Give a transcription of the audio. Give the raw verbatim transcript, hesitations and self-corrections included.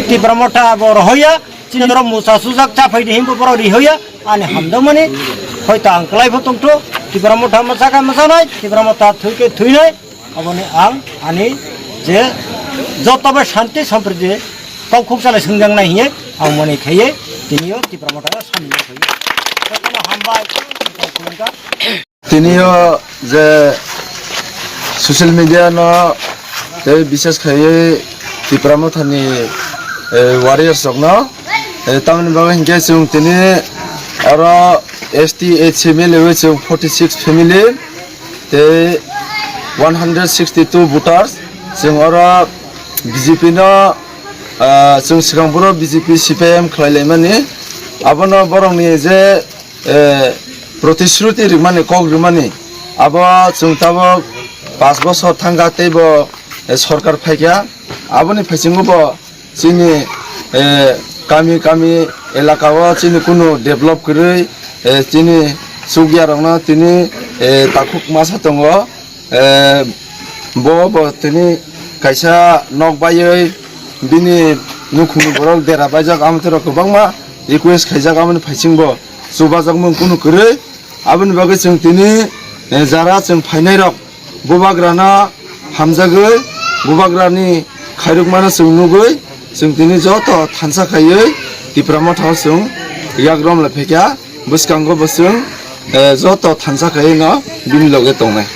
Tipra Motha bo rohoya, chini oro musa sujak chaphai di himbo borok rihoya, ani hamdamani, hoito ang kwlai pho tongtho, Tipra Motha mwsakha mwsanai, Tipra Motha thuikhe thuinai, aboni ang ani je joto bai shanti sampriti kok khuk chalai swngjak nai hiye, ang mani khaiye, tiniyo Tipra Motha samni khaiye. Jotono hambai, khulumkha. Tini o je social media no tei bises khaiwi Tipra Mothani, eh, warriors rokno, eh, tamoni bagwi hinkhe chwng tini oro S T H C family wi chwng forty six family tei one hundred sixty two voters chwng oro B J P no, ah, chwng swkang phuru B J P C P I M khlai laimani abono borokni je eh, protisruti rimani, kok rimani, abo chwng tabuk pash bosor thangkha teibo, eh, sorkar phaikha. Aboni phaisingo bo chini, eh, kami kami elaka o chini kunu develop kwrwi, eh, chini chukya rokno tini, eh, takhuk masa tongo. Eh, bo, bo tini kaisa nok baiwi bini nukhungni borok dera baijak, amtwrok kwbangma request khaijak, amoni phaichingbo chubajakmung kunu kwrwi. Aboni bagwi chwng tini, eh, jara chwng phainairok bubagrano hamjagwi, bubagrani khairokmano chwng nugwi, chwng tini joto thansa khaiwi Tipra Mothao chwng yak romlai phaikha. Bwskango bo chwng, eh, joto thansa khaiwi no bini loge tongnai.